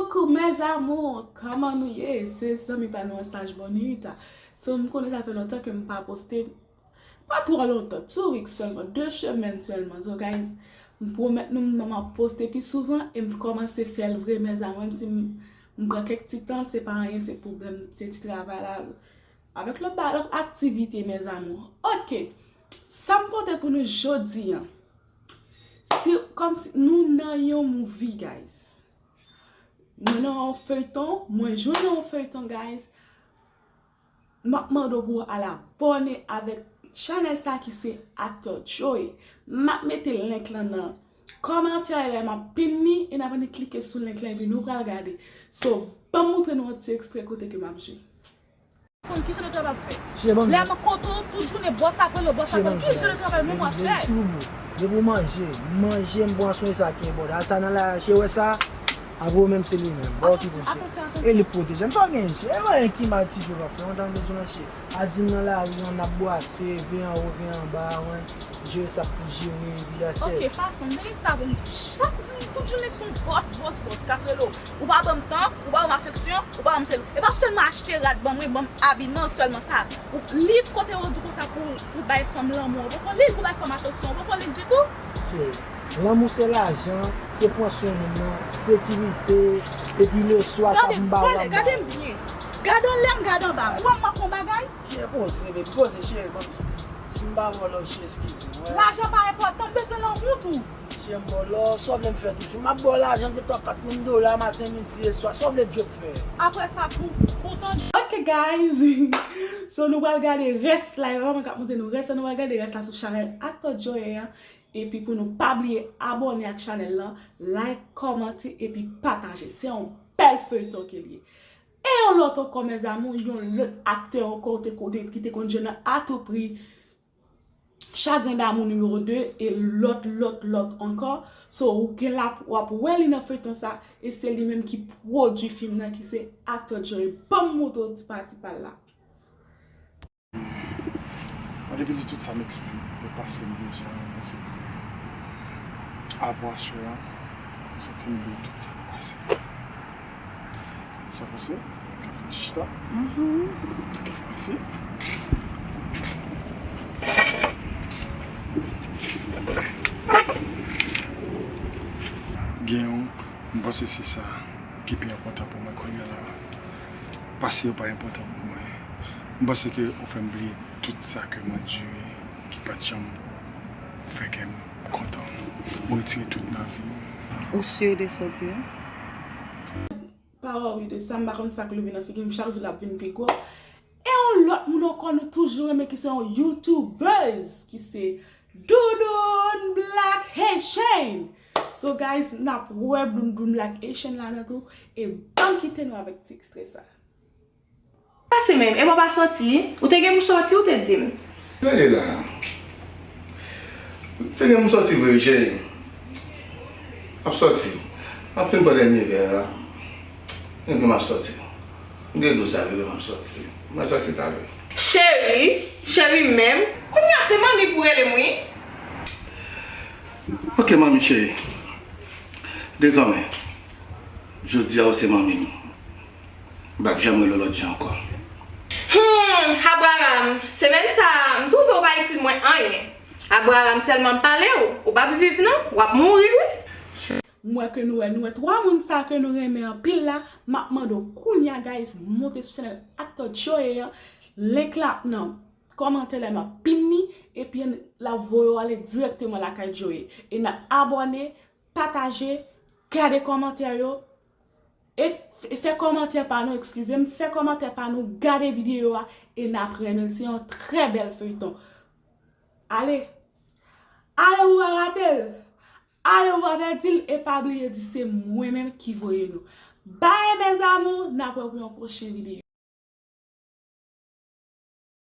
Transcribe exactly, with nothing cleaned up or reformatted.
Coucou mes amours, kòman nou ye? Se zanmi pa nou an Saj Bonita. So, m konnen sa fè lontan ke m pa poste. Pa twò lontan, two weeks sèlman, de semèn sèlman. So, guys, m pwomèt nou, m nan m ap poste pi souvan e m kòmanse fè l vre, mes amours. Menm si m, m pran kèk ti tan, se pa anyen, se pwoblèm, se ti travay la. Avèk lòt ba-, lòt aktivite, mes amours. Ok, sa m pote pou nou jodi a. Si, kòmsi nou nan yon movie, guys. Nou nan yon feyton, mwen jwe nan yon feyton, guys. M ap mande w pou w al abòne avèk chanèl sa ki se Acteur Joy. M ap mete link lan nan kòmantè lè m ap pin li e n ap annik klike sou link lan epi nou pral gade. So, ban m montre nou yon ti ekstrè kote ke m ap jwe. Konn kijan de travay w ap fè? Lè m kote w tout jounen, bòs ap rele w, bòs ap rele w. Kijan de travay menm w ap fè? Depi w manje, manje, m pran swen sa ki enpòtan. Al sa nan la, che wè sa. Apre w menm se li menm. Bò ki pran che. E li pwoteje m. Sa w gen che? E mwen ki mal ti djòb ap fè. Mwen ta bezwen nan che. A di m nan lari an, n ap bwase, ve anwo, ve anba, wen. Jere sa pou jere, epi that's it. Ok, fason, m te gen sa pou m. Chak, tout jounen se yon bòs, bòs, bòs k ap rele w. Ou pa ban m tan, ou pa ban m afeksyon, ou pa ban m sèl. E pa sèlman achte rad ban mwen, ban m abiman sèlman sa. Ou liv kote yo di konsa pou, pou bay fanm lanmou, ou poko li l, pou bay fanm atansyon, ou poko li l ditou. Cheri, lanmou se lajan, se pran swen moun nan, sekirite, epi leswa sa pou m ba w la. Gade m byen, gade anlè m, gade anba m. Ou wè m ap yon bagay? Cheri, poze, baby, poze, cheri, ban m. Si m ba w love, cheri, eskize m. Lajan pa enpòtan, m bezwen lanmou tou. Cheri, m ba w love, sa w vle m fè toujou? M ap ba w lajan de twa kat mil dola maten, midi e swa, sa w vle Dye fè? Apre sa, pou, pou tande. Ok, guys. So, nou pral gade rès la, e pa mwen k ap montre nou rès la, nou pral gade rès la sou chanèl Acteur Joy an. Epi pou nou pa bliye abòne ak chanèl lan, like, kòmante, epi pataje. Se yon bèl feyton ke l ye. E yon lòt ankò, mes amours, yon lòt aktè ankò te ko-, ki te konn jwe nan Atoupi, Chagrin Damou nimewo de, e lòt, lòt, lòt ankò. So, ou gen la, w ap wè li nan feyton sa, e se li menm ki pwodui fim nan, ki se Acteur Joy. Ban m montre w ti pati pa l la. Mwen, depi li tout sa m eksplike, te pase m deja, men se avan aswè a, m santi m bliye tout sa k pase. Sa w panse? Ka fè ti chita? Mhm. Mèsi. Gen yon, m panse se sa ki pi enpòtan pou mwen kounye a la. Pase yo pa enpòtan pou mwen. M panse ke ou fè m bliye tout sa ke m andire, ki pa t janm fè kè m kontan. Ou retire tout nan vi m. Ou si de sa w di a? Pawòl wi de sa, m pa konn sa k leve nan figi m, chak jou l ap vin pi gwo. E yon lòt moun ankò nou toujou renmen ki se yon youtubèz ki se Doudoune Black Haitian. So guys, n ap wè Doudoune Black Haitian la nan tou, e ban m kite nou avèk ti ekstrè sa. Pase menm, e w pa soti? Ou te gen pou soti, ou te di m. Gade la. Ou te gen pou soti vre, cheri. M ap soti. M ap fin pran dènye vè a. Epi m ap soti. M gen dlo sa vre, m ap soti. Mwen soti talè. Cheri, cheri menm. Kounye a se manmi pou rele m, wi. Ok, manmi cheri. Dezòmè, jodi a ou se manmi m. M p ap janm rele w lòt jan ankò. Hmm, Abraham, semèn sa a, m twouve w pa itil mwen anyen. Abraham, sèlman m pale w, ou p ap viv non, w ap mouri wi. M wè ke nou wè, nou wè twa moun sa ke nou renmen anpil la, m ap mande w kounye a, guys, monte sou chanèl Acteur Joy an, link la nan kòmantè lè m ap pin li, epi l ap voye w ale dirèkteman lakay Joy. E n ap abòne, pataje, gade kòmantè yo, e f-, fè kòmantè pa nou, eskize m, fè kòmantè pa nou, gade videyo a, e n ap renmen l. Se yon trè bèl feyton. Ale, ale ou pa rate l, ale ou pa pèdi l, e pa bliye di se mwen menm ki voye nou. Bye mes amours, n ap wè pou yon pwochen videyo.